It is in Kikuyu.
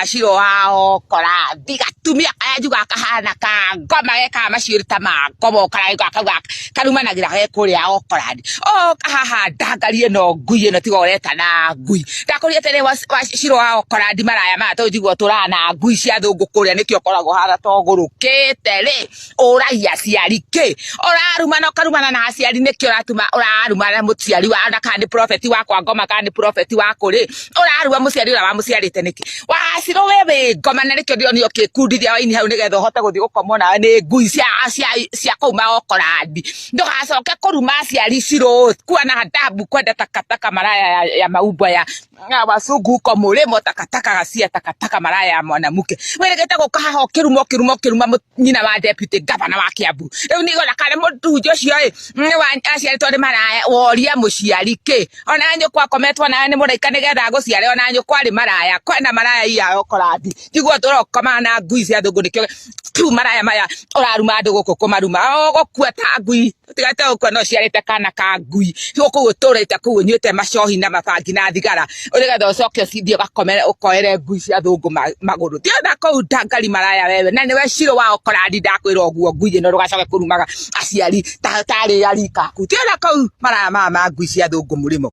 Wacirũ wa Okorathi, gatumia karĩa njugaga kahana ka ngoma gekaga maciũri ta ma ngoma ũkarauga kauga karumanagĩra ge kũrĩa Okorandi. Oka haha ndangarie no ngui ĩno tiga ũreta na ngui. Ndakũria atĩrĩ Wacirũ wa Okorandi maraya maya tondũ njiguaga ũtũraga na ngui cia thũngũ kũrĩa nĩkĩo ũkoragwo ũhana ta ũgũrũkĩte rĩ, ũragia aciari kĩ? Ũrarumana ũkarumana na aciari nĩkĩ ũratuma ũrarumana mũciari wa ona kana nĩ prophet wa kwa ngoma kana nĩ prophet wa kũ rĩ, ũraruma mũciari ũrĩa wamũciarĩte nĩkĩ? Wacirũ we wĩ ngoma na nĩkĩo ndĩronire ũkĩkundithia waini hau nĩgetha ũhote gũthiĩ gũkomwo nawe nĩ ngui cia cia cia kũu maokorandi. Ndũgacoke kũruma aciari Cirũ, kuwa na adabu kwenda takataka maraya ya maumbwa ya na wazungu huko mũrĩmo takataka gacia takataka maraya ya mwanamke wĩrĩgĩte gũka haha ũkĩruma ũkĩruma ũkĩruma nyina wa deputy governor wa Kiambu rĩu nĩ ona kana mũhunjia ũcio ĩ nĩ wa aciarĩtwo nĩ maraya woria mũciari kĩ ona nyũkwa akometwo nawe nĩ mũraika nĩgetha agũciare ona nyũkwa arĩ maraya kwena maraya iya okorathi tiguo tũrokoma na ngui cia thũngũ nĩkĩo tu maraya maya ũraruma andũ gũkũ kũmaruma ũgũkua ta ngui ũtigate gũkua no ũciarĩte kana ka ngui gũkũ ũtũrĩte kũu ũnyuĩte macohi na mabangi na thigara nĩgetha ũcoke ũcithiĩ ũgakomere ũkoere ngui cia thũngũ magũrũ thiĩ na kũu ndangari maraya wewe na nĩwe Shiro wa ũkorandi ndakwĩra ũguo ngui ĩno ndũgacoke kũrumaga aciari tarĩ arika aku thiĩ na kũu maraya maya ma ngui cia thũngũ mũrĩmo.